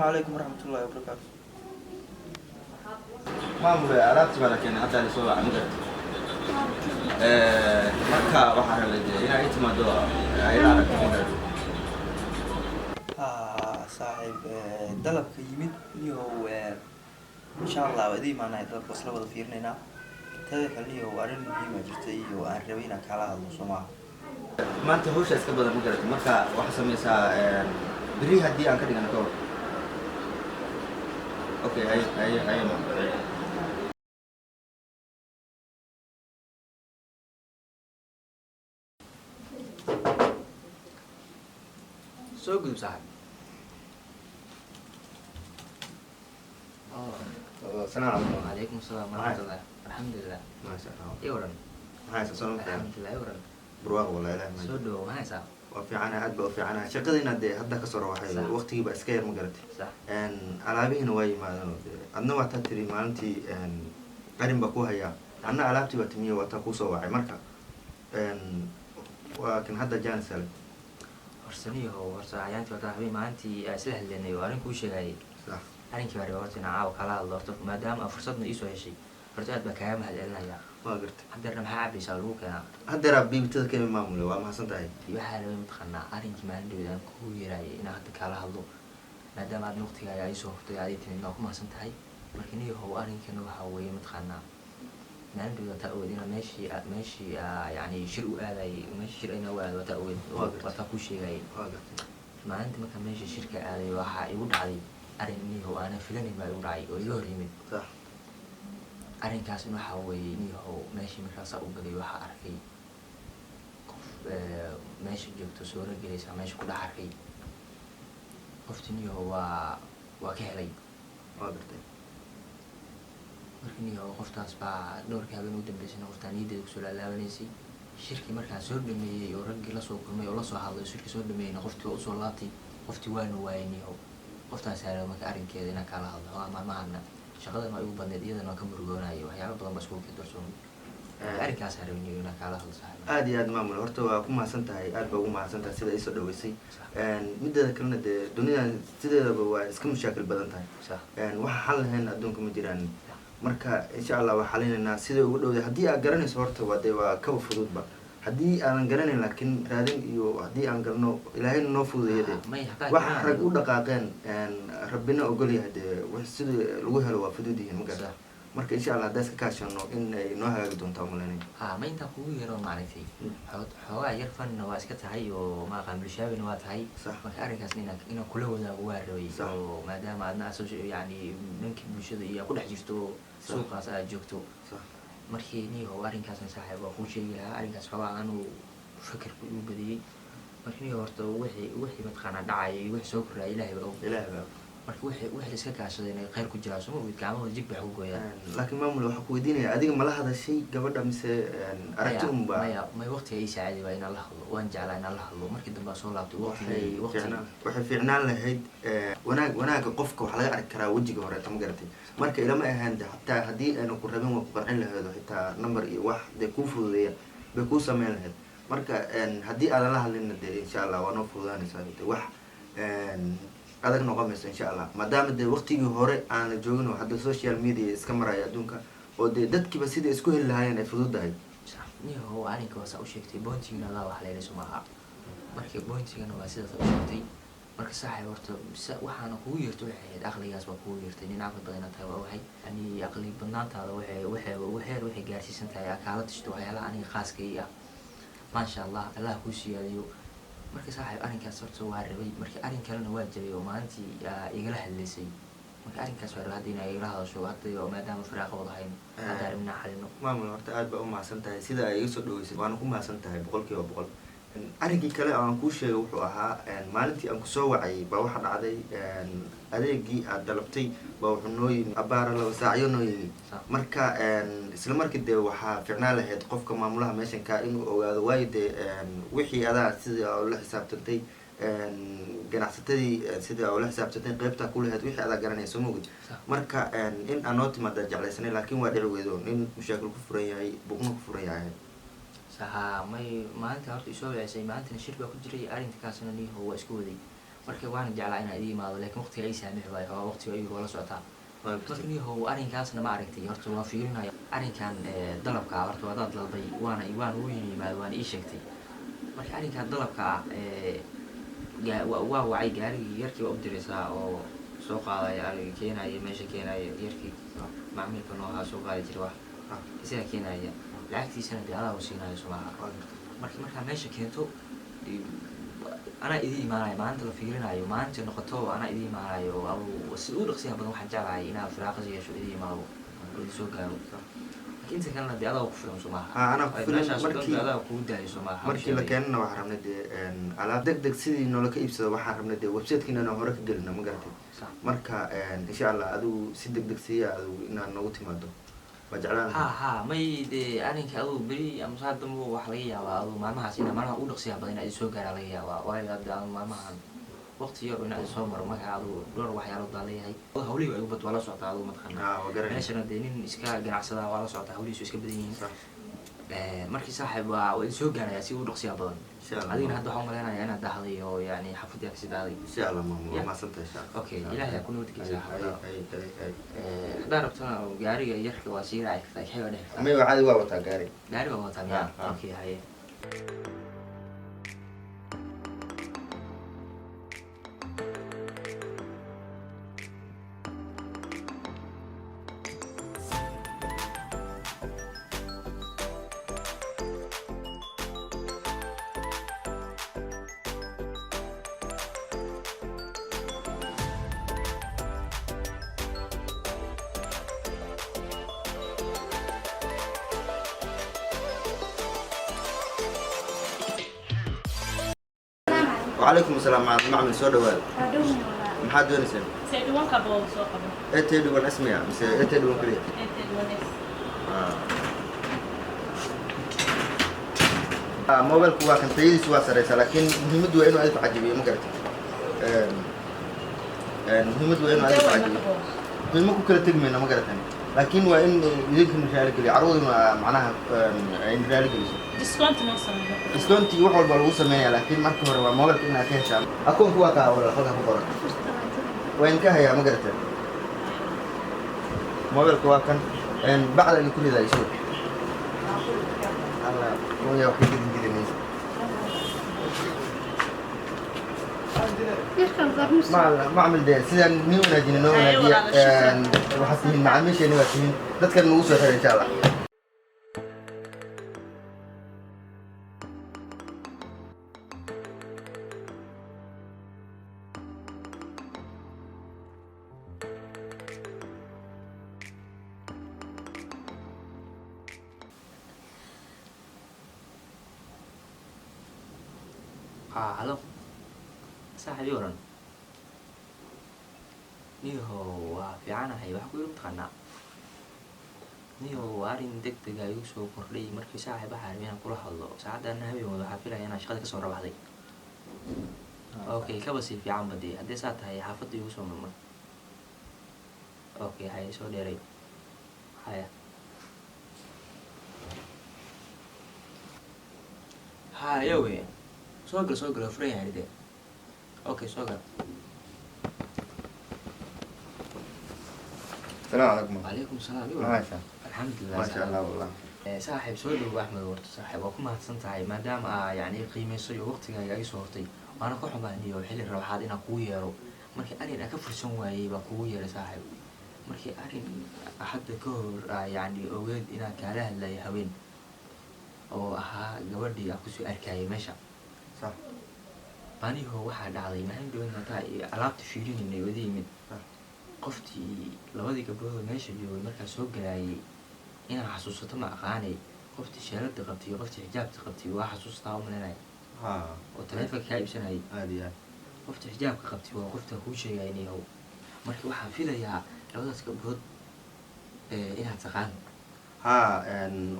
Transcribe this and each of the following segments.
Calaykum waraxmatullahi wabarakaatu. Maamule, alaabtii baa la keenay, haddaa lasoo waca, ma garatay? Marka waxaa rabay dee inaa ii timaado, ayla aragto, ma garatay? Saaxiib, dalabka yimid niyow, insha Allah waa idin imaanaya. Dalabka isla wada fiirinaynaa. Teeda kale niyow, arrin muhiima jirta iyo aan rabay inaan kaala hadlo, soo maaha? Maanta hawsha iska badan, ma garatay? Marka waxaa samaysaa, berri haddii aan ka dhigano ka war. Okay, haye haye haye maamule, haye. Soo gudub, saaxib. Salaam calaykum. Calaykum asalaam waraxmatullah. Alxamdulilah. Maasha Allah. I waran? Maxaa soo fiican? Alxamdulilah, i waran? Barwaaqo wallah, ilaah ma Soo dhawo, maxaa haysaa? Waa fiicanahay, aad baa u fiicanahay. Shaqadiina dee hadda kasoo rawaxay. Sax. Waqtigii baa iska yar, ma garatay? Sax. Alaabihiina waa yimaadeen oo dee adna waa taa tiri maalintii arrin baa ku hayaa, anna alaabtii baa timiye, waa taa kuusoo wacay. Marka waa kan hadda jaanis hele. Horsaniyahow, horta ayaantii horta habeen maalintii aan isla hadlaynay oo arrin kuu sheegayay. Sax. Arrinkii baa rabay horta inaan caawa kala hadlo. Horta maadaama aad fursadna iisoo heshay, horta aad baa kaaga mahad celinayaa. Waa gartay. Haddeerna maxaa cabaysaa oo lagu keenaa? Haddeeraa biibitada ka imi, maamule, waa mahadsan tahay. Waxaa rabay, mataqaanaa, arrinkii maalin dhaweyd aan kugu yeeraayay inaan hadda kaala hadlo, maadaama aad waqtigaaga ay soo hurtay, aad ii timid, waa ku mahadsan tahay. Marka niyahow, arrinkana waxaa weeye, mataqaanaa, maalin dhaweyd waa taa ogeed inaan meeshii yacni shir u aadayay, meeshii shir inaan u aado, waa taa ogeed. Waa gartay. Waa taa kuu sheegayay. Waa gartay. Maalinta markaa meesha shirka aaday, waxaa igu dhacday arrin niyahow aanan filanayn baa igu dhacay oo iga hor yimid. Sax. Arrinkaasna waxaa weeye, niyahow, meeshii markaasaa u galay, waxaa arkay qof meesha joogto, sooro gelaysa, meesha ku dhex arkay qofti. Niyahow, waa ka helay. Waa gartay. Marka niyahow, qoftaas baa dhowrkii habeen ugu dambeysayna qoftaa niyaddeeda kusoo laalaabanaysay. Shirkii markaan soo dhameeyey oo raggii lasoo kulmay oo lasoo hadlay, shirkii soo dhameeyeyna, qoftii waa usoo laabtay, qoftii waana waayay. Niyahow, qoftaas aa marka arrinkeeda inaan kaala hadlo. Xogaa maalmahana shaqadan waa igu badneed, iyadana waan ka murugoonayay, waxyaaba badan baa iskugu kii darsoomay. Marka arrinkaasaa rabay niyahow inaan kaala hadlo, saaxiib. Aad iyo aad, maamule, horta waa ku mahadsan tahay, aad baa ugu mahadsan tahay sida iisoo dhaweysay. Mideeda kalena dee dunidan sideedaba waa iska mashaakil badan tahay. Sax. Waxa xal lahayn adduunka ma jiraan. Marka insha Allah waa xalinaynaa sida ugu dhowday. Haddii aad garanayso, horta waa dee waa kaba fududba. Haddii aadan garanayn, laakiin raadin iyo haddii aan garno, ilaahayna noo fududeeya dee. May haddaan waxa garanayo. Rag u dhaqaaqeen, rabbina ogol yahay dee, wax sida lagu helo waa fudud yihiin, ma garata? Sax. Marka insha Allah haddaa iska kaashano in ay noo hagaagi doontaa umaleynaya. Ha, ma intaan kugu yeero, maaragtay, xoogaa yar fanna waa iska tahay oo maaqaan bulshaawina waa tahay. Sax. Marka arrinkaasna inaan kula wadaago waa rabay. Sax. Oo maadaama aadna aad yacni dhanka bulshada iyo aad ku dhex jirto oo Sax. suuqaas aad joogto. Sax. Markii niyahow, arrinkaasna saaxiib waa kuu sheegi lahaa. Arrinkaas xoogaa anuu fakarku igu badiyey. Marka niyahow, horta wixii mataqaanaa dhacaya iyo wixii soo kordhaya Ilaahay baa og. Ilaahay baa. Marka wixii la iska kaashaday inay khayr ku jiraan, soo ma ogid, gacmahooda jig bay wax ku gooyaan. Laakiin maamule, waxaa ku weydiinaya, adiga mala hadashay gabadha mise aragti unba? Maya, may, waqtiga ii saaciday waa inaan la hadlo. Waan jeclaa inaan la hadlo, markii dambe aan soo laabtay waxay waqtigii waxay fiicnaan lahayd, wanaagga qofka waxaa laga arki karaa wejiga horeeta, ma garatay? Marka ilama ahaan de, xataa haddii aynu ku rabin waa ku qancin lahayd, oo xitaa number iyo wax dee kuu fududeeya bay kuu sameyn lahayd. Marka haddii aadan la hadlinna dee insha Allah waa noo fududaanaysaa, de wax adag noqon mayso insha Allah, maadaama dee waqtigii hore aan la joogin oo hadda social media iska maraya adduunka, oo dee dadkiiba sidai isku heli lahaayeen ay fududahay. Niyahow, arrinka waa saa u sheegtay. Bointigana adaa wax leelayso maaha. Marka bointigana waa sidaas u sheegtay. Marka saaxiib, horta waxaana kugu yeertay waxay ahayd aqligaas baa kugu yeertay. Nin caqli badan inaad tahay waa waxay yani aqli badnaantaada waxay gaarsiisan tahay aa kaala tashto waxyaalaha aniga khaaska ii ah. Maasha Allah, Allah kuu siyaadiyo. Marka saaxiib, arrinkaas horta waa rabay. Marka arrin kalena waa jiray oo maalintii aa igala hadlaysay. Marka arrinkaas waa rabay hadda inaa igala hadasho hadda, oo maadaama firaaqa wada hayno hadda arrin inaan xalino. Maamul, horta aad baa u mahadsan tahay sida ay iga soo dhaweysay, waana ku mahadsan tahay 100%. Arrinkii kale oo aan kuu sheegay wuxuu ahaa, maalintii aan kusoo wacayay baa waxaa dhacday, adeegii aad dalabtay baa wuxuu noo yimi abaara 2 saacyo noo yimi. Sax. Marka isla markii dee waxaa fiicnaan lahayd qofka maamulaha meeshan kaa inuu ogaado, waayo dee wixii adaa sida oo la xisaabtantay ganacsatadii, sida oo la xisaabtantay qeybtaa kulahayd, wixii adaa garanaya, soo mogid? Sax. Marka in aan noo timaada jeclaysanay, laakiin waa dhici weydo, nin mushaakil ku furan yahay, buqna ku furan yahay. Saxa, may, maalinta horta isoo wicisay, maalintana shir baa ku jiray, arrinkaasna niyahow waa isku waday. Marka waana jeclaa inaan idin imaado, laakiin waqtiga ay saamixi waayo, xoogaa waqtiga ayuu waa la socotaa. Marka niyahow arrinkaasna ma aragtay, horta waa fiirinaya arrinkan dalabka ah. Horta waadaad dalbay, waana u yimaado, waana ii sheegtay. Marka arrinkan dalabka ah waa wacay gaarigii yarkii, waa u diraysaa oo soo qaadaya ariga, keenaya meesha, keenaya yarkii macmiilka noo ahaa, soo qaadi jiray wax isagaa keenaya, lacagtiisana dee adaa u siinayo, soo maaha? Marka markaa meesha keento anaa idin imaanayo maalinta la fiirinayo, maalinta noqoto anaa idin imaanayo. Adu si u dhaqsiya badan waxaan jeclahay inaad firaaqas yeesho, idin imaado oo idin soo gaaro. Laakiin inta kalena dee adaa ku filan, soo maaha? Haa, anaa ku filan. Meeshaas markii adaa kugu daayo, soo maaha? Markii la keenana waxaan rabnay dee alaab deg deg sidii noola ka iibsado. Waxaan rabnay dee website-kiina inaan hore ka gelino, ma garatay? Sax. Marka insha Allah adigu si deg deg siiya adigu inaad noogu timaado waa jeclaan Ha lahaa. Ha, may dee arrinka aduu beri ama saa dambe waxaa laga yaabaa aduu maalmahaas inaa maalmaha ugu dhaqsiya badan inaa idin soo gaaraa laga yaabaa, waayo hadda adu maalmahan waqti yar inaa idin soo maro. Marka aduu dhowr waxyaalood baa leeyahay, hawlihii waa igu bad, waa la socotaa aduu mataqaanaa. Haa, waa garanaya. Meeshana dee nin iska ganacsadaa waa la socotaa, hawlihiisu iska badan yihiin. Sax. Markii saaxiib waa idin soo gaarayaa si ugu dhaqsiya badan. Insha Allah. Adigana hadda waxaan umaleynaya inaad dahday oo yani xaafadii kasii dahday. Insha Allah maama, waa mahadsantahay, insha Allah. Okay, Ilaahay ha ku nabadgeliyo saaxiibada. Ay, ay, ay, ay. Haddaa rabtana gaariga yarka waa sii raaci kartaa, xeeba dhex kartaa. May, waa caadi, waa wataa gaari. Gaari baa wataa miyaa? Ha, ha. Okay, haye. Wacalaykum asalaam, macmil, soo dhawaada. Maxaad doonaysaan? 31 qabo soo qabo. A31 S miya mise A31 keliya? 31 S. Ah, mobilku waa kan, tayadiisu waa sareysaa, laakiin muhiimaddu waa inuu adigu cajibiyo, ma garatay? Muhiimaddu waa inuu adigu cajibiyo. Qiimo ku kala tegi mayno, ma garatan, laakiin waa in idinkana raali geliyo, carruurduna macnaha in raali geliso. Discount noo sameeyo. Discounti wax walba lagu sameynaya, laakiin marka hore waa mobilka inaad ka heshaa. Akoonku waa kaa, walaal, halkaa ku qoran waa idinka hayaa, ma garatan? Mobilka waa kan, bacda idinku ridaa isagu. Alla waya, wax ka gedin jirinaysa. Macmil dee sidaan nii wanaajina noo Haye, wanaajiya. walaalo, shukran. Waxaad tihiin macaamiisheeni, waa tihiin dadkan nagu soo xiray, insha Allah. Ha, halo saaxiib, ii waran niyahow? Waa fiicanahay. Waxaa ku yiri mataqaanaa niyahow, arrin deg deg ah igu soo kordhay. Markii saaxiib waxaa rabay inaan kula hadlo saacaddan habeen wada, waxaa filaya inaan shaqada kasoo rabaxday. Okay, kaba sii fiican ba dee haddii saa tahay xaafadda igu soo marmar. Okay, haye, soo dheeray, haya haye, we soo gal, soo gal, waa furan yahay dee. Okay, soo gal. Asalaamu calaykum. Wacalaykum salaam. Maxaa haysaa? Alxamdulilah. Maasha Allah, wallah. Saaxiib, soo dhowo Axmed. Horta saaxiib, waa ku mahadsan tahay maadaama aa yani qiimaysay oo waqtigaaga ay soo hortay. Waana ka xumaaniyo xilli rabaxaad inaan kugu yeero. Markii arrin aan ka fursan waayey baan kugu yeeray saaxiib. Markii arrin hadda ka hor aa yani ogeed inaan kaala hadlayo haween oo ahaa gabadhii aan kusoo arkayay meesha. Sax. Maaniho waxaa dhacday maalin dhaweyd mataa iyo alaabta fiirinaynay wada yimid qoftii, labadii gabdhood oo meesha joogay markaa soo galaayay inaan xasuusato ma aqaanay, qoftii sheelada qabtay iyo qoftii xijaabta qabtay waa xasuustaa u malinaya oo taleefanka kaa iibsanayay. Aada iyo aad. Qofta xijaabka qabtay waa qofta kuu sheegaya niyahow. Marka waxaan filayaa labadaas gabdhood inaad taqaan. Haa,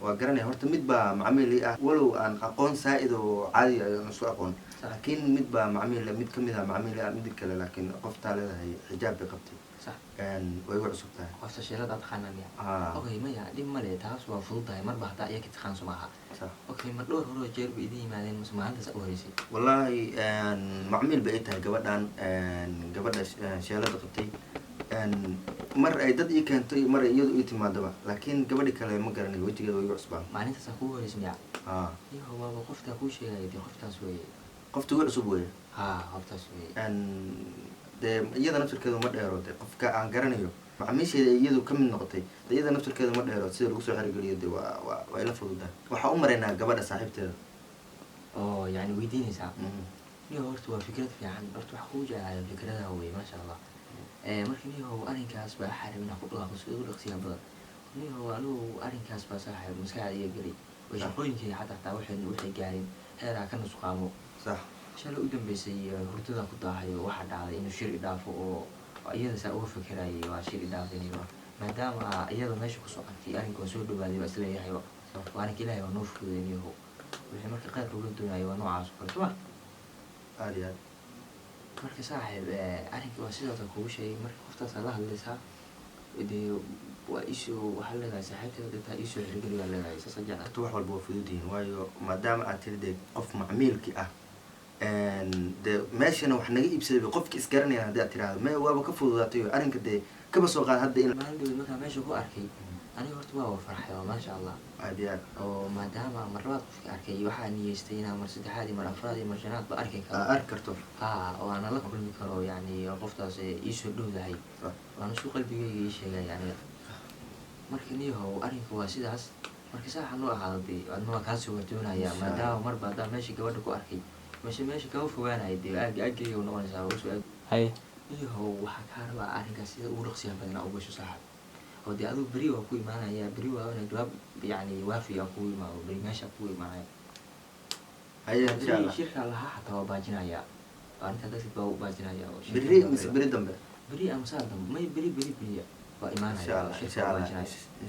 waa garanaya. Horta mid baa macmiil ii ah, walow aan aqoon saa-id oo caadi ah aan isku aqoon, laakiin mid baa macmiil, mid kamid ah macmiil ah, mid kale laakiin qoftaa leedahay xijaab bay qabtay. Sax. Way igu cusub tahay. Qofta sheelada aad taqaanaa miya? Ah. Okay, maya, dhib male, taas waa fududahay marba haddaa iyaka taqaan, soo maaha? Sax. Okay, ma dhowr horoo jeer ba idin yimaadeen mase maalintaas u horeysay? Wallaahi, macmiil bay ay tahay gabadhan, gabadha sheelada qabtay. Mar ay dad ii keentay, mar ay iyadu ii timaadaba, laakiin gabadhi kale ma garanayo, wejigeeda waa igu cusbaa. Maalintaasaa kugu horeysay miya? Ah. Iyo waaba qoftaa kuu sheegaya dee, qoftaas weeye. Qofta igu cusub weeye. Haa, qoftaas weeye. Dee iyada naftirkeedu ma dheero, dee qofka aan garanayo macmiisheeda iyadu ka mid noqotay, dee iyada naftirkeedu ma dheero sida lagu soo xerigeliyo. Dee waa ila fududahay, waxaa u maraynaa gabadha saaxiibteeda. Oo yani weydiinaysaa? Mhm. Niyo, horta waa fikrad fiican, horta wax kugu jeclaaya fikradaha weeye, maasha Allah. Marka niyow, arrinkaas baa waxaa rabay inaan ku dhawaaqo sida ugu dhaqsiyaha badan. Niyow, anigu arrinkaas baa saaxiib maskaxda iga gelay oo shaqooyinkayga xataa waxay gaareen heeraa ka nusqaamo. Shalay u dambeysay hurdada ku daahay oo waxaa dhacday inuu shir i dhaafo oo iyada saa uga fekerayay, waa shir i dhaafinayo maadaama iyada meesha kusoo arkay. Arrinka waa soo dhawaaday, waa isleeyahay, waa arrinka Ilaahay waa noo fududay niyow. Wixii marka khayrka ula doonayo waa noocaas oo kale, soma? Aada iyo aad. Marka saaxiib, arrinka waa sidaas aan kugu sheegay. Marka qoftaasaa la hadlaysaa, dee waa iisoo, waxaa leedahay saaxiibteeda deetaa iisoo xirgeli baa leedahay, saasa jeclaa. Horta wax walba waa fudud yihiin, waayo maadaama aad tiri dee qof macmiilki ah, dee meeshana wax naga iibsaday bay qofki isgaranayaan, haddii aad tiraahdo me waaba ka fududaatay oo arrinka dee kaba soo qaad hadda in Maalin dhaweyd markaa meesha ku arkay aniga horta waa farxay oo maasha Allah. Aada iyo aad. Oo maadaama mar labaad qofka arkay, waxaa niyeystay inaan mar saddexaad iyo mar afraad iyo mar shanaad ba arki karo. Aad arki karto. Haa, oo aan la kulmi karo, yani qoftaas iisoo dhowdahay. Waana su qalbigayga ii sheegay aniga. Marka niyahow, arrinka waa sidaas. Marka saaxa noo ahaado, dee adna waa kaasoo wardoonaya. Insha Allah. Maadaama marba haddaan meesha gabadha ku arkay, meesha kama fogaanaya, dee aag aaggayga noqonaysaa waa usoo aag. Haye. Niyahow, waxaa kaa rabaa arrinkaas sida ugu dhaqsiyaha badan aa u gasho, saaxib, oo dee adigu beri waa ku imaanaya, beri waa ina jawaab yani waafi aan kugu imaado, beri meesha kugu imaanaya. Haye, insha Beri Allah. shirka lahaa xataa waa baajinaya, arrintaa darteed baa u baajinaya oo shirka Berri baa mise beri dambe? Beri ama saa dambe, may, beri beri beri waa imaanaya. Insha Allah. Shirka Insha waa Allah. baajinaya. Insha